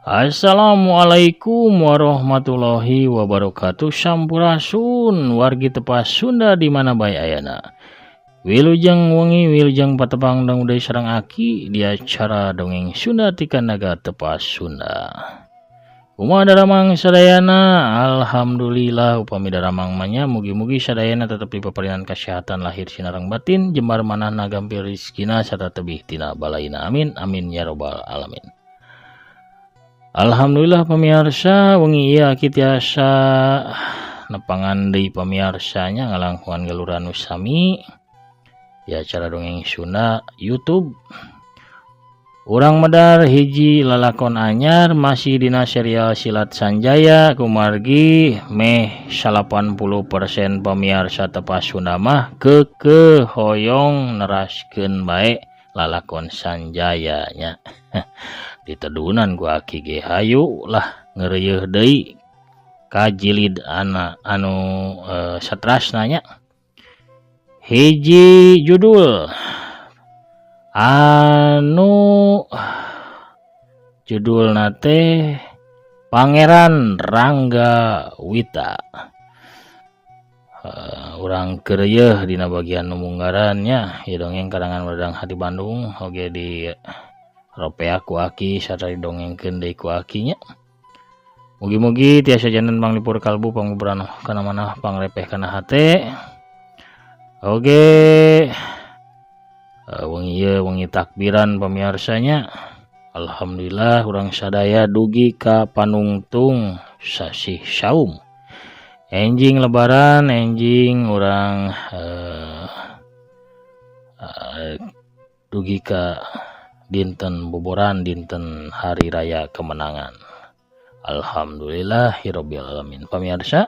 Assalamualaikum warahmatullahi wabarakatuh. Sampurasun wargi tepas Sunda di mana bae ayana. Wilujeng wengi, wilujeng patepang dong deui sareng Aki di acara dongeng Sunda ti Kanaga Tepas Sunda. Kumaha daramang sadayana? Alhamdulillah upami daramang mah nya, mugi-mugi sadayana tetep dipaparinan kesehatan lahir sinareng batin, jembar manahna, gampil rizkina, sarta tebih tina balaina. Amin amin ya robbal alamin. Alhamdulillah pemirsa, wengi ieu Aki tiasa nepangan deui pamiarsanya, ngalangkungan geluran nu sami di acara dongeng Sunda YouTube. Urang medar hiji lalakon anyar masih dina serial Silat Sanjaya, kumargi meh 80% pamiarsa tepas Sunda mah keukeuh hoyong neraskeun bae lalakon Sanjaya nya. Ditedunan ku Aki ge hayu lah ngeureuyeun deui ka jilid ana anu satrasna nya. Hiji judul anu judulna teh Pangeran Rangga Wita. Urang keureuyeun dina bagian nu munggaran nya. Ieu dongeng karangan Wedang Hati Bandung oge di ropea ku Aki sarta didongengkeun deui ku Aki nya. Mugi-mugi tiasa janten panglipur kalbu, pangbuburan kana manah, pangrepeh kana hate. Oge wengi ieu wengi takbiran pamiarsanya. Alhamdulillah urang sadaya dugi ka panungtung sasih saum. Enjing lebaran, enjing urang dugi ka dinten boboran, dinten hari raya kemenangan. Alhamdulillahirabbil alamin. Pamirsa,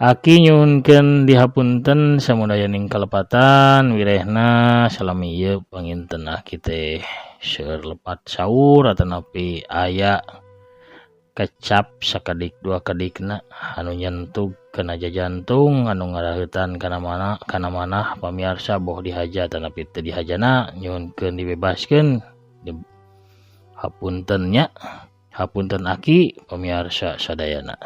Aki nyuhunkeun dihapunten samudayaning kalepatan wirehna salami ieu panginten Aki teh seueur lepat saur atanapi aya kecap sakedik dua kedikna anu nyentug kana jajantung anu ngaraheutan kana mana kana manah pamiarsa, boh dihaja atanapi teu dihajana, nyuhunkeun dibebaskeun, hapunten nya, hapunten Aki pamiarsa sadayana.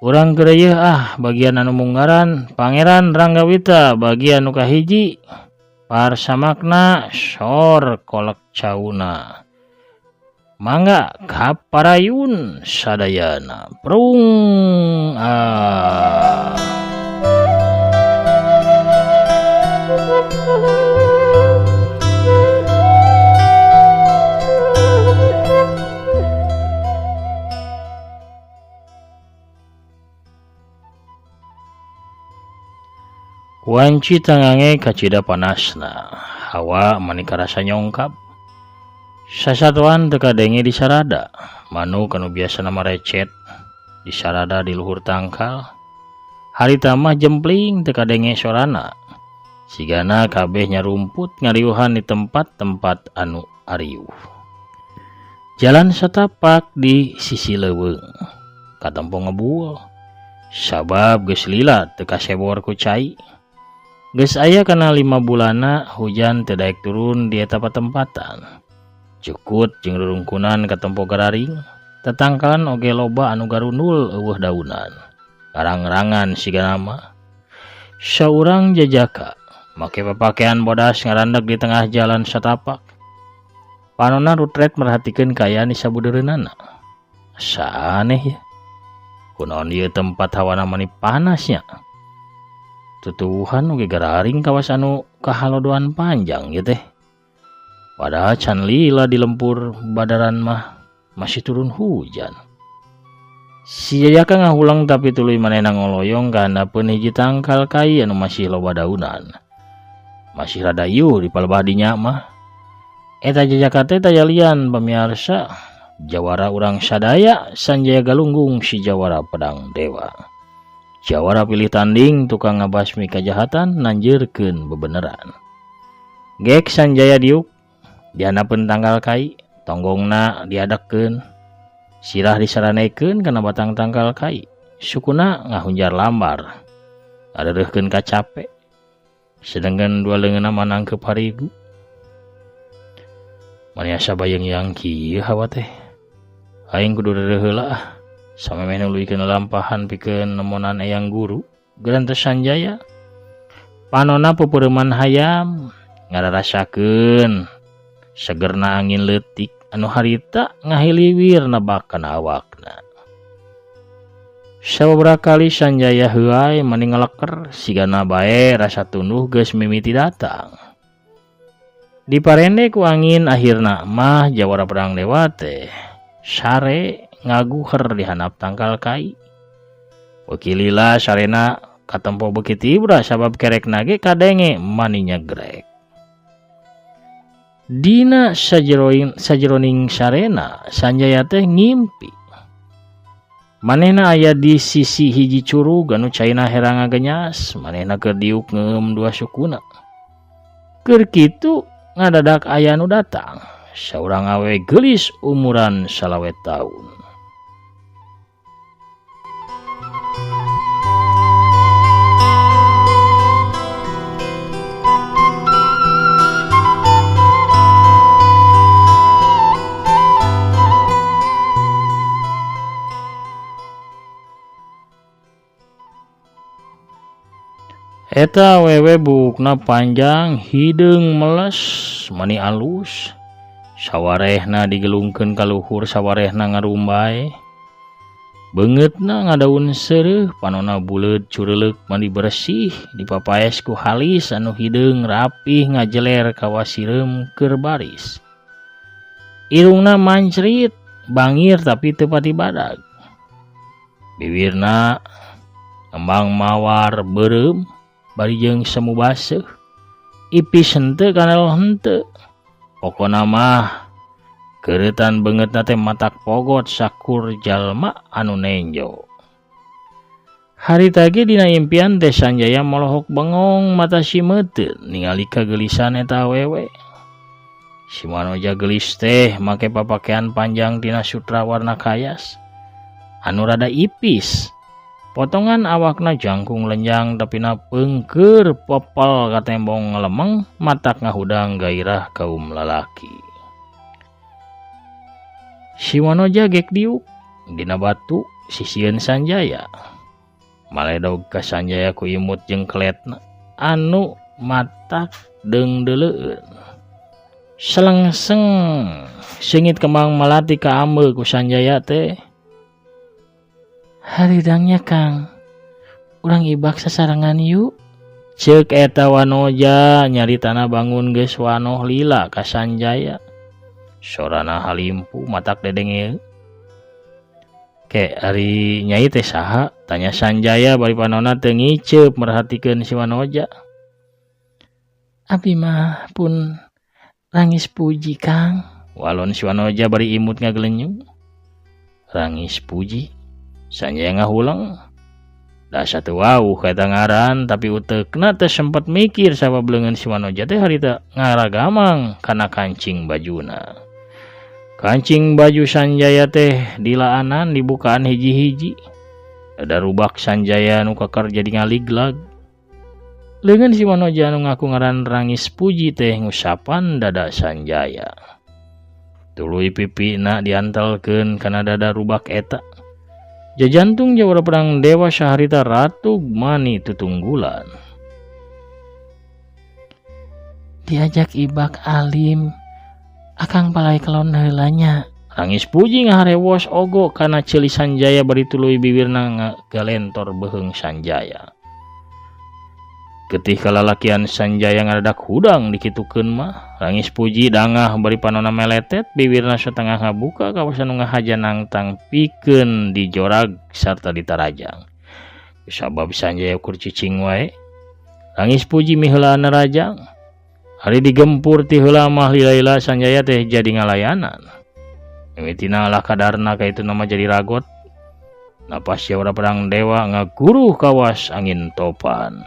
Urang keureuyeun ah bagian anu munggaran, Pangeran Ranggawita bagian nu kahiji, parsamakna sor kolek cauna. Mangga kaparayun sadayana prung ah. Wanci tangange kacida panasna, hawa mani karasa nyongkap. Sasatuan teu kadenge di sarada, manuk anu biasana marecet di sarada di luhur tangkal. Harita mah jempling teu kadenge sorana. Sigana kabeh nyarumput ngariuhan di tempat-tempat anu ariuh. Jalan satapak di sisi leuweung, katempo ngebul. Sabab geus lila teu kasebor ku cai. Geus aya kana 5 bulanna hujan teu daek turun di eta patempatan. Cukut jeung rurungkunan katempo gararing, tetangkalan oge loba anu garundul eueuh daunan. Karang-rangan siga nama. Saurang jajaka make papakean bodas ngarandak di tengah jalan satapak. Panona rutret merhatikeun kaayaan di sabudeureunana. Asa aneh ya. Kunaon ieu tempat hawana mani panasnya. Tutuwuhan oge gararing kawas anu kahalodoan panjang ieu teh. Padahal can lila di lempur badaran mah masih turun hujan. Si jajaka ngahulang tapi tuluy manehna ngoloyong ka handapeun hiji tangkal kai anu masih loba daunan. Masih rada iuh di palebah dinya mah. Eta jajaka teh tayalian pamiarsa, jawara urang sadaya Sanjaya Galunggung si jawara pedang dewa. Jawara pilih tanding tukang ngabasmi kajahatan nanjeurkeun bebeneran. Gek Sanjaya diuk dihandapeun tangkal kai, tonggongna diadekkeun, sirah disaranekeun kana batang tangkal kai, sukuna ngahunjar lambar, ngareureurkeun kacape, sedengkeun dua leungeunna manangkeup harigu. Mani asa bayeng-yang kieu hawa teh. Aing kudu reureuh heula ah. Samemeh nuluykeun lalampahan pikeun nemonan eyang guru, gerantos Sanjaya. Panona pupureuman hayam ngararasakeun segerna angin leutik anu harita ngahiliwir nebak kana awakna. Sababaraha kali Sanjaya heuay mani ngaleker sigana bae rasa tunduh geus mimiti datang. Diparende ku angin akhirna mah jawara perang dewa teh sare ngaguher di handap tangkal kai. Beuki lila sarena katempo beuki tibra sabab kerekna ge kadenge mani nyegrek. Dina sajeroning sarena Sanjaya teh ngimpi. Manehna aya di sisi hiji curug anu caina herang ngagenyas, manehna keur diuk ngeum dua sukuna. Keur kitu ngadadak aya nu datang, saurang awewe geulis umuran 25 taun. Eta awewe buukna panjang, hideung meles, mani alus. Sawarehna digelungkeun ka luhur, sawarehna ngarumbay. Beungeutna ngadaun seureuh, panona buleud cureulek mani bersih, dipapaes ku halis anu hideung rapih ngajeler ka wasireum keur baris. Irungna mancrit, bangir tapi teu pati badag. Bibirna kembang mawar beureum bari jeung semu baseuh. Ipis henteu kanel henteu. Pokona mah keureutan beungeutna teh matak pogot sakur jalma anu nenjo. Harita ge dina impian teh Sanjaya molohok bengong mata simeuteun ningali kageulisan eta awewe. Si Manoja geulis teh make papakean panjang tina sutra warna kayas anu rada ipis. Potongan awakna jangkung lenjang tapi na pengker popol katembong ngelemeng matak ngahudang gairah kaum lalaki. Si Manoja gek diuk dina batu sisieun Sanjaya. Maledog ka Sanjaya ku imut jeung keletna anu matak deungdeuleun. Selengseng seungit kembang melati ka ambe ku Sanjaya teh. Haridangnya Kang, urang ibak sasarengan yuk. Ceuk eta Wanoja nyaritana bangun geus wanoh lila ka Sanjaya. Sorana halimpu matak dedenge. Ke ari nyai teh saha? Tanya Sanjaya bari panona teu ngiceup merhatikeun si Wanoja. Abi mah pun rangis puji Kang. Walon si Wanoja bari imut ngagelenyung. Rangis puji. Sanjaya ngahulang. Dasa teu wauh kaita ngaran tapi uteukna teu sempet mikir sabab leungeun si Wanoja teh harita ngaragamang kana kancing bajuna. Kancing baju Sanjaya teh dilaanan dibukaan hiji-hiji. Ada rubak Sanjaya nu kakar jadi ngaliglag. Leungeun si Wanoja nu ngaku ngaran Rangis Puji teh ngusapan dada Sanjaya. Tuluy pipina diantelkeun kana dada rubak eta. Jajantung jawara perang dewa saharita ratug mani tutunggulan. Diajak ibak alim, akang palai kelon heula nya. Rangis Puji ngaharewos ogo kana ceuli Sanjaya bari tuluy bibirna ngalentor beuheung Sanjaya. Getih kalalakian Sanjaya ngadadak hudang dikitukeun mah. Rangis Puji dangah bari panona meletet, bibirna satengah ngabuka kawasan nu ngahaja nangtang pikeun dijorag sarta ditarajang. Sabab Sanjaya ukur cicing wae. Rangis Puji miheulaan rajang. Ari digempur ti heula mah lila-lila Sanjaya teh jadi ngalayanan. Mimitina lah kadarna ka itu nama jadi ragot. Napas jawara perang dewa ngaguruh kawas angin topan.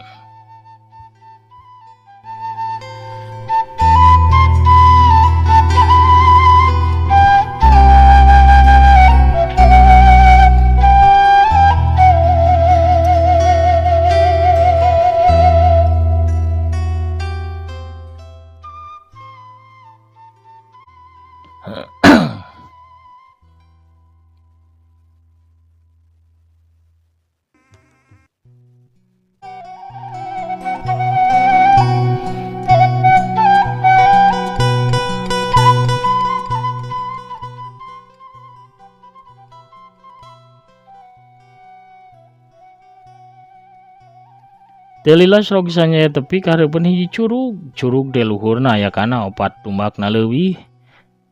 Teu lila rog Sanjaya tepi ka hareupeun hiji curug. Curug teh luhurna aya kana opat tumbakna leuwih.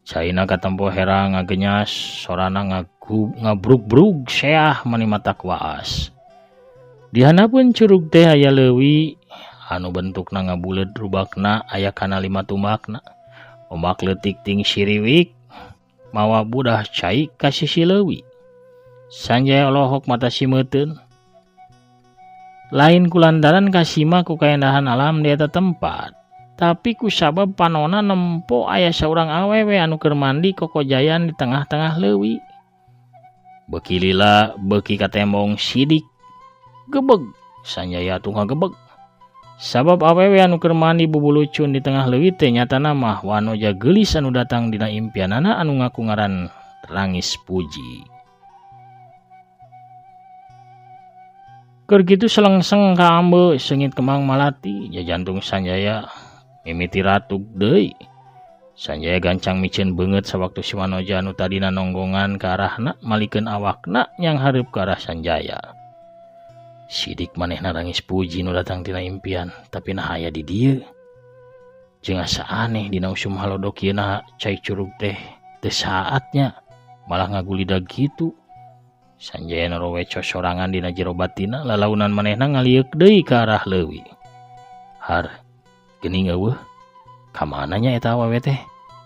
Caina katempo herang ngagenyas, sorana ngabrug-brug seah mani matak waas. Di handapeun curug teh aya leuwi anu bentukna ngabuleud rubakna aya kana 5 tumbakna. Ombak leutik ting siriwik mawa budah cai ka sisi leuwi. Sanjaya olohok mata simeuteun. Lain kulantaran kasima ku kaendahan alam di eta tempat, tapi ku sabab panona nempo aya saurang awewe anu keur mandi kokojayan di tengah-tengah leuwi. Beuki lila beuki katembong sidik gebeg, Sanjaya atuh ngagebeg. Sabab awewe anu keur mandi bubulucun di tengah leuwi teh nyatana mah wanoja geulis anu datang dina impianana anu ngaku ngaran Rangis Puji. Keur kitu selengseng ka ambe seungit kembang malati, jajantung Sanjaya mimiti ratug deui. Sanjaya gancang miceun beungeut sawaktu si wanoja anu tadina nonggongan ka arahna malikeun awakna nyang hareup ka arah Sanjaya. Sidik manehna Rangis Puji nu datang tina impian, tapi nah aya di dieu. Jeung asa aneh dina usum halodok ieu na cai curug teh teu saatnya malah ngagulidag kitu. Sanjaya norowe cosorangan dina jero batina, lalaunan manehna ngalieuk deui ka arah leuwi. Har, geuning eueuh, ka mana nya eta awewe teh?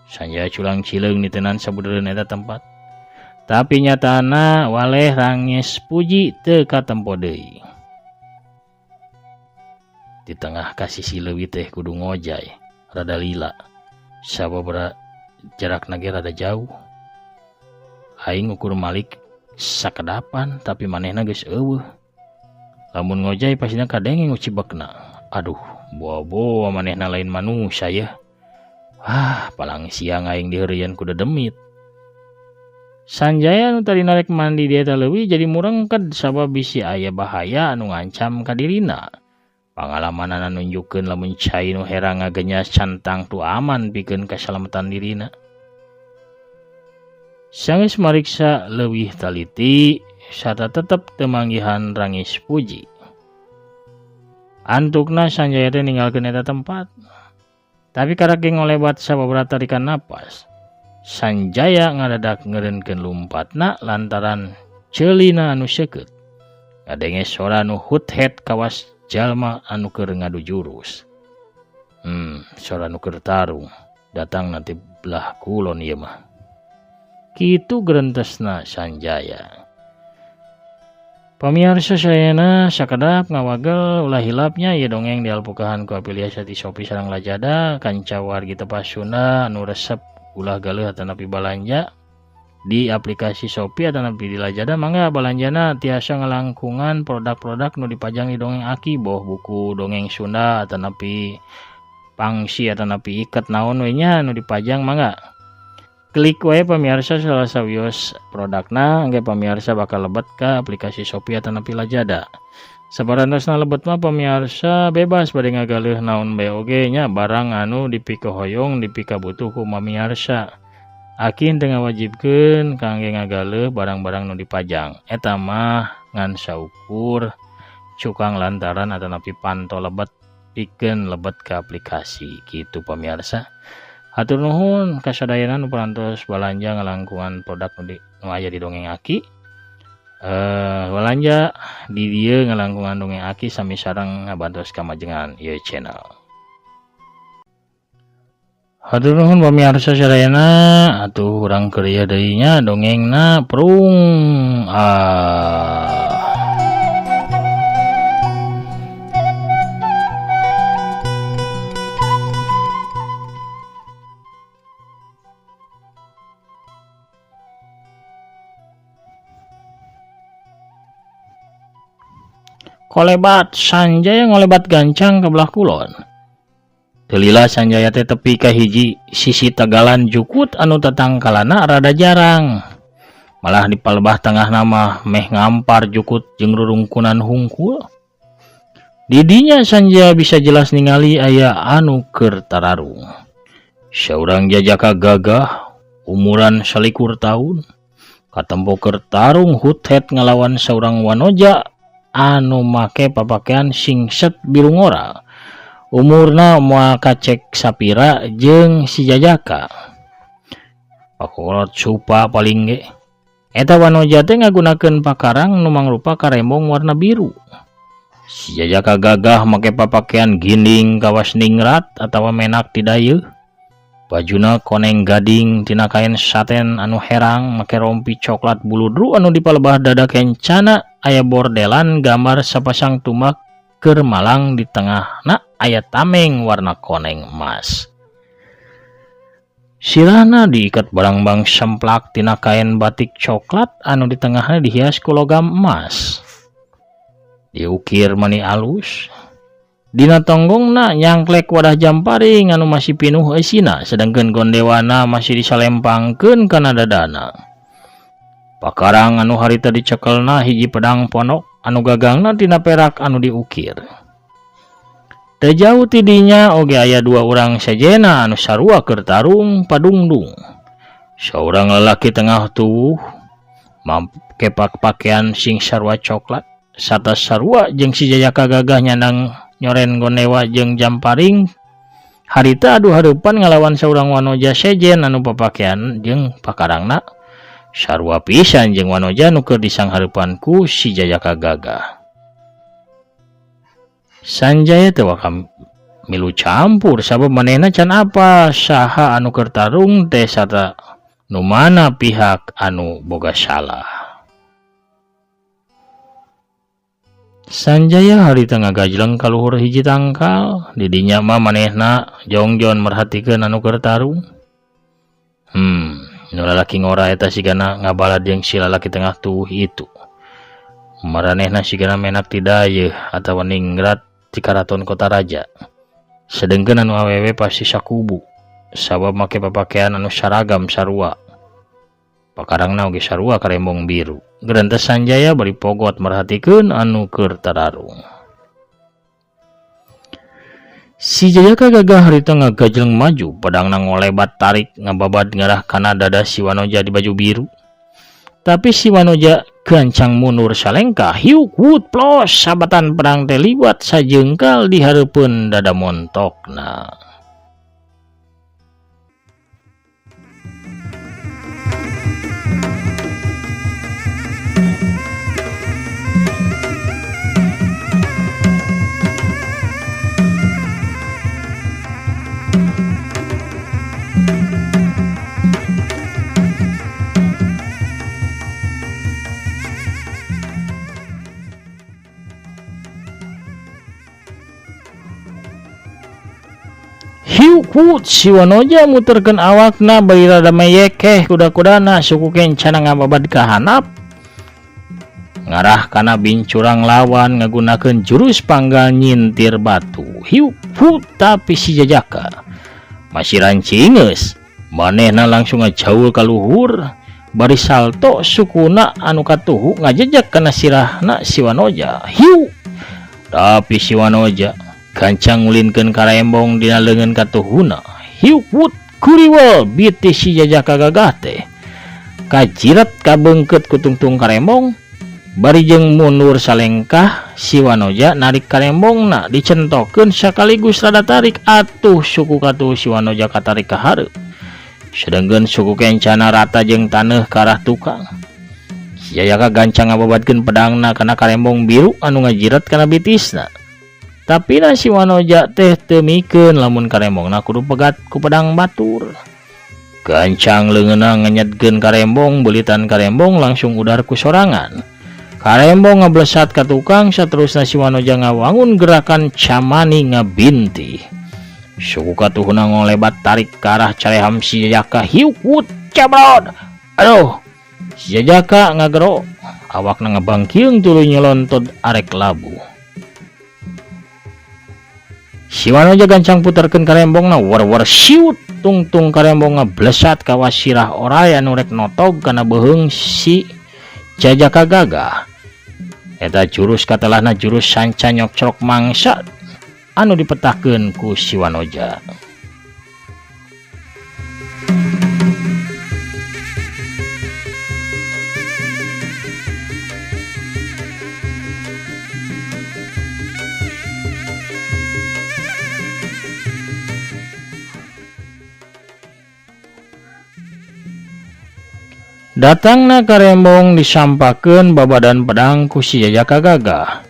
Sanjaya culang cileung nitenan sabudereun eta tempat. Tapi nyatana waleh Rangis Puji teu katempo deui. Di tengah ka sisi leuwi teh kudu ngojay, rada lila. Sabab jarakna ge rada jauh. Aing ukur malik sakedapan tapi manehna geus eueuh. Lamun ngojay pastina kadenge ngucibekna. Aduh, boa-boa manehna lain manusia yeuh. Ah, palang siang aing diheureuyan ku dedemit. Sanjaya anu tadina rek mandi di eta leuwih jadi murengked sabab bisi aya bahaya anu ngancam ka dirina. Pangalamanana nunjukkeun lamun cai nu herang ngagenyas cantang tu aman pikeun kasalamatan dirina. Sanggeus mariksa leuwih taliti sarta tetep teu manggihan Rangis Puji. Antukna Sanjaya teh ninggalkeun eta tempat. Tapi karak ge ngolebat sababaraha tarikan napas. Sanjaya ngadadak ngeureunkeun lumpatna lantaran ceulina anu seukeut. Ngadenge sora nu hut-het kawas jalma anu keur ngadu jurus. Sora nu keur tarung datang nanti belah kulon ieu mah. Kitu gerentesna Sanjaya. Pamiarsa sadayana sakedap ngawagel ulah hilapnya ieu dongeng dialpukahan ku afiliasi ti Shopee sareng Lazada kanca wargi tepas Sunda anu resep ulah galeuh atanapi balanja di aplikasi Shopee atanapi di Lazada mangga balanjana tiasa ngalangkungan produk-produk nu dipajang di dongeng Aki boh buku dongeng Sunda atanapi pangsi atanapi iket naon we nya nu dipajang mangga klik wae pamirsa salah sawios produkna engke pamirsa bakal lebet ka aplikasi Shopee atanapi Lazada. Sabarantosna lebet mah pamirsa bebas bade ngagaleuh naon bae oge nya barang anu dipikahoyong dipikabutuh ku pamirsa. Akin teu ngawajibkeun kangge ngagaleuh barang-barang nu dipajang. Eta mah ngan saukur cukang lantaran atanapi panto lebet pikeun lebet ka aplikasi kitu pamirsa. Hatur nuhun kasadayana nu parantos balanja ngalangkungan produk nu aya di dongeng Aki. Balanja di dieu ngalangkungan dongeng Aki sami sareng ngabantos kamajengan ieu channel. Hatur nuhun pamirsa sadayana atuh urang keur ieu deui nya dongengna prung. Kolebat Sanjaya ngolebat gancang ke belah kulon. Teu lila Sanjaya teh tepi ka hiji sisi tagalan jukut anu tatangkalana rada jarang. Malah di palebah tengahna mah meh ngampar jukut jeung rurungkunan hungkul. Di dinya Sanjaya bisa jelas ningali aya anu keur tararung. Saurang jajaka gagah umuran 21 tahun katempo keur tarung huthet ngalawan saurang wanoja anu make papakean singset biru ngora. Umurna moal kacek sapira jeung si jajaka. Pakolot supa paling ge. Eta wanoja teh ngagunakeun pakarang nu mangrupa karembong warna biru. Si jajaka gagah make papakean ginding kawas ningrat atawa menak ti dayeuh. Bajuna koneng gading tina kain saten anu herang make rompi coklat buludru anu di palebah dada kencana aya bordelan gambar sapasang tumak keur malang di tengahna aya tameng warna koneng emas. Sirahna diikat barangbang semplak tina kain batik coklat anu di tengahna dihias ku logam emas. Diukir mani alus. Dina tonggongna nyangklek wadah jamparing anu masih pinuh eusina sedangkeun gondewana masih disalempangkeun kana dadana. Pakarang anu harita dicekelna hiji pedang ponok anu gagangna tina perak anu diukir. Teu jauh ti dinya oge aya dua urang sejena anu sarua keur tarung padungdung. Saurang lalaki tengah tuwuh make pakaian sing sarua coklat sarta sarua jeung si jajaka gagah nyandang nyoren gonewa jeung jamparing harita adu hareupan ngalawan saurang wanoja sejen anu papakean jeung pakarangna sarua pisan jeung wanoja nu keur disanghareupan ku si jajaka gagah. Sanjaya teh waka milu campur sabab manehna can apa saha anu keur tarung teh sarta nu mana pihak anu boga salah. Sanjaya harita ngagajleng ka luhur hiji tangkal, di dinya mah manehna jongjon merhatikeun anu keur tarung. Nu lalaki ngora eta sigana ngabalad jeung si lalaki tengah tuwuh itu. Maranehna sigana menak ti dayeuh atawa ningrat ti karaton kota raja. Sedengkeun anu awewe pasti sakubu, sabab make papakean anu saragam sarua. Pakarangna oge sarua karembong biru. Gerentes Sanjaya bari pogot merhatikeun anu keur tararung. Si jajaka gagah harita ngagajleng maju, pedangna ngolebat tarik ngababad ngarah kana dada si wanoja di baju biru. Tapi si wanoja gancang mundur salengkah, hiuk wut plos sabatan pedang teh liwat sajengkal di hareupeun dada montokna. Hiukut si wanoja muterkeun awakna bari rada meyekeh kuda-kudana suku kencana ngababad ka handap ngarah kana bincurang lawan ngagunakeun jurus panggal nyintir batu. Hiukut tapi si jajaka masih rancingeus manehna langsung ngajaul ka luhur bari salto sukuna anu katuhu ngajejek kana sirahna si wanoja. Hiu tapi si wanoja gancang ngulinkeun karembong dina leungeun katuhuna. Hiukut kuriwel biti si jajaka gagah teh kajirat kabeungkeut ku tungtung karembong bari jeung mundur salengkah si wanoja narik karembongna dicentokeun sakaligus rada tarik atuh suku katuh si wanoja katarik ka hareup sedengkeun suku kencana rata jeung taneuh ka arah tukang. Si jajaka gancang ngababadkeun pedangna kana karembong biru anu ngajirat kana bitisna. Tapi na si wanoja teh teu mikeun lamun karembongna kudu pegat ku pedang batur. Gancang leungeunna ngenyetkeun karembong, beulitan karembong langsung udar ku sorangan. Karembong ngablesat ka tukang saterusna si wanoja ngawangun gerakan camani ngabintih. Suku katuhuna ngolebat tarik ka arah careham si jajaka. Hiukut cabrod. Aduh, si jajaka ngagero awakna ngabangkiung tuluy nyelontot arek labuh. Si Wanoja gancang puterkeun karembongna war-war siut tungtung karembong ngablesat ka wasirah oray anu rek notog kana beuheung si Jajaka gagah. Eta jurus katelahna jurus sanca nyokcrok mangsa anu dipetakeun ku si Wanoja. Datangna karembong disampakeun babadan pedang ku si Jajaka gagah.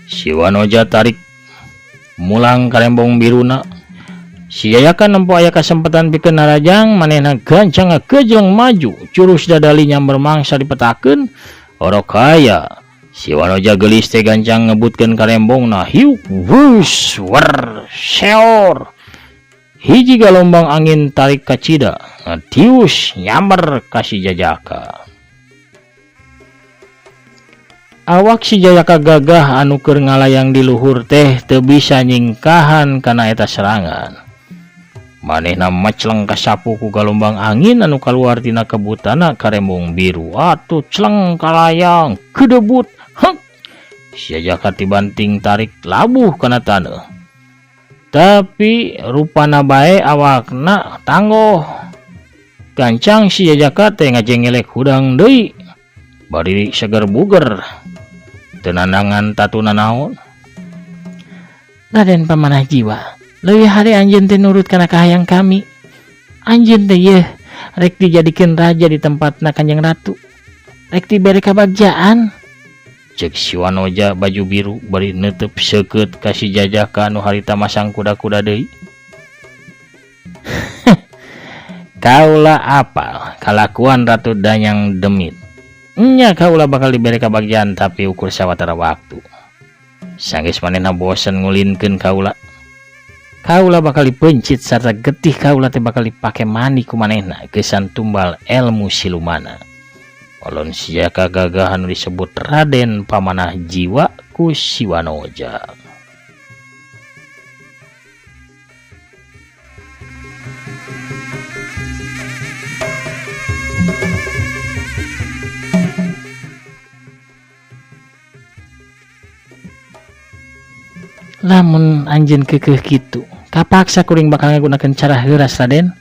Si Wanoja tarik mulang karembong biruna. Si Jajaka nempo aya kasempatan pikeun narajang, manehna gancang ngakejleng maju, jurus dadali nyamber mangsa dipetakeun, orok kaya. Si Wanoja geulis teh gancang ngebutkeun karembongna, hiuk wus wer seor. Hiji galombang angin tarik kacida, ngatius nyamber ka si Jajaka. Awak si Jajaka gagah anu keur ngalayang di luhur teh teu bisa nyingkahan kana eta serangan. Manehna macleng kasapu ku galombang angin anu kaluar tina kebutana karembong biru. Atuh cleng kalayang, kedebut, hek. Si Jajaka tibanting tarik labuh kana taneuh. Tapi rupana bae awakna tanggoh. Gancang si Jajaka teh ngajengelek hudang deui. Bari seger buger. Teu nandangan tatuna naon. Raden Pamanah Jiwa, leuwih hade anjeun teh nurut kana kahayang kami. Anjeun teh yeuh rek dijadikeun raja di tempatna Kanjeng Ratu. Rek dibere kabagjaan. Cek si Wanoja baju biru bari neuteub seukeut ka si Jajaka anu harita masang kuda-kuda deui. Kaula apal kalakuan Ratu Danyang Demit. Nya kaula bakal dibere kabagjaan tapi ukur sawatara waktu. Sanggeus manehna bosen ngulinkeun kaula. Kaula bakal dipencit sarta getih kaula teh bakal dipake mani ku manehna geusan tumbal elmu silumana. Walon si Jajaka gagah anu disebut Raden Pamanah Jiwa ku si Wanoja. Lamun anjeun keukeuh kitu, kapaksa kuring bakal ngagunakeun cara heuras Raden.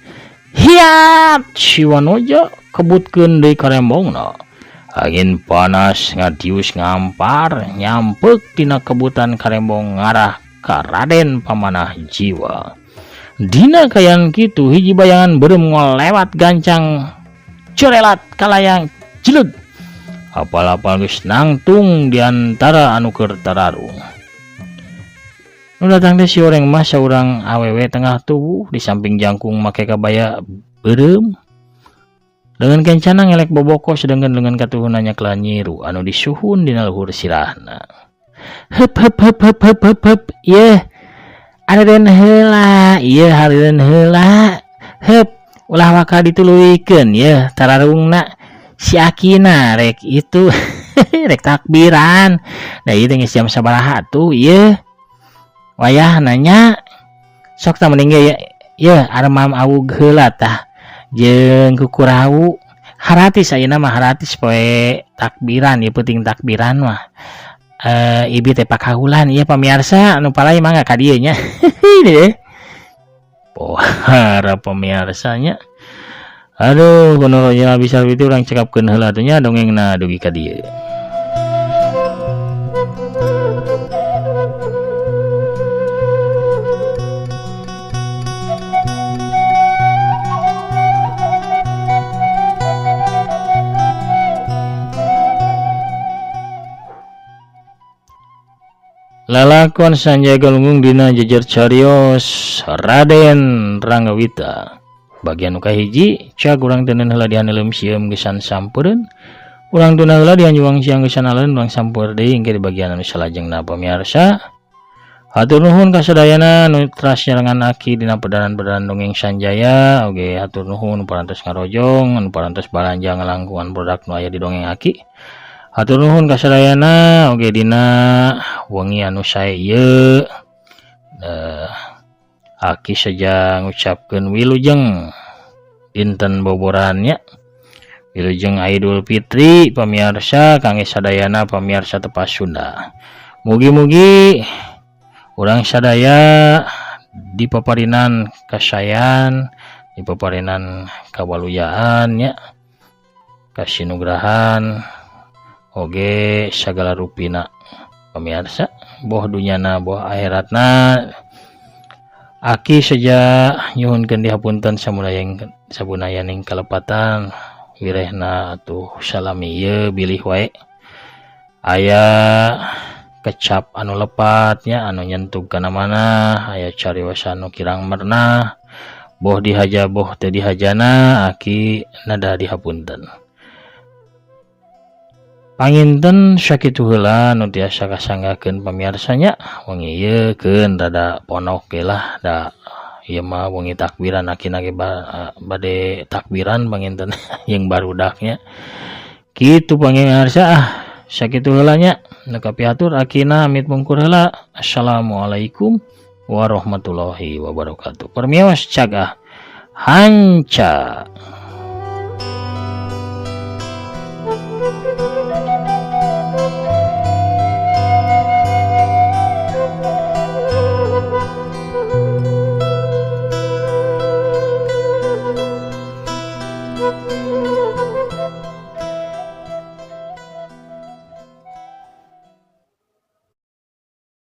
Hiat! Si Wanoja kebutkeun deui karembongna. Angin panas ngadius ngampar nyampeuk tina kebutan karembong ngarah ka Raden Pamanah Jiwa. Dina kayan kitu hiji bayangan beureum ngolewat gancang corelat kalayang jeleg. Apal-apal geus nangtung di antara anu keur tararung. Nu datang teh si oreng mah saurang awewe tengah tubuh di samping jangkung make kabaya beureum. Lengan kencana ngelek boboko sedangkan lengan katuhunna nyakla nyiru anu disuhun dina luhur sirahna. Hep hep hep hep hep hep hep yeuh. Hareureun heula, ieu hareureun heula. Hep, ulah waka dituluykeun yeuh tararungna. Si akina rek itu rek takbiran. Da ieu teh geus jam sabaraha tuh ieu. Wayah nanya sok tah mending ge yeuh aremam awug heula tah jeung kukurau. Haratis ayeuna mah haratis poe takbiran ieu peuting takbiran mah. Ibi teh pakahulan ieu pamiarsa anu palai mangga ka dieu nya. Pohara pamiarsanya. Aduh kono nya bisa itu urang cekapkeun heula teh nya dongengna dugi ka dieu. Lalakon Sanjaya Galunggung dina jejer carios Raden Ranggawita. Bagian nu kahiji cag urang teuneun heula dihaneuleum sieum geusan sampureun. Urang tuna heula dihanjuang siang geusan aleun urang sampeur deui engke di bagian anu salajengna pamiarsa. Hatur nuhun ka sadayana nu teras nyarengan aki dina pedaran-pedaran dongeng Sanjaya. Oge hatur nuhun nu parantos ngarojong, nu parantos balanja ngalangkungan produk nu aya di dongeng aki. Hatur nuhun ka sadayana oge dina wengi anu sae ieu. Aki saja ngucapkeun wilujeng dinten boboran nya, wilujeng Idul Fitri pamiarsa, kangge sadayana pamiarsa Tepas Sunda. Mugi-mugi urang sadaya dipaparinan kasayan, dipaparinan kawaluyaan nya, kasinugrahan oge sagala rupina pamiarsa, boh dunyana boh akhiratna. Aki saja nyuhunkeun dihapunten samudayaning kalepatan wirehna atuh salami ieu bilih wae aya kecap anu lepatnya, anu nyentuh kana mana, aya cariosan anu kirang mernah, boh dihaja boh teu dihajana, aki nada dihapunten. Panginten sakitu heula nu tiasa kasanggakeun pamiarsa nya. Wengi ieu keun rada ponok ge lah, da ieu mah wengi takbiran, akina ge bade takbiran panginten jeung barudaknya kitu pamiarsa. Ah, sakitu heula nya nu kapihatur, akina amit mungkur heula. Assalamualaikum warahmatullahi wabarakatuh. Permios, cag ah, hanca.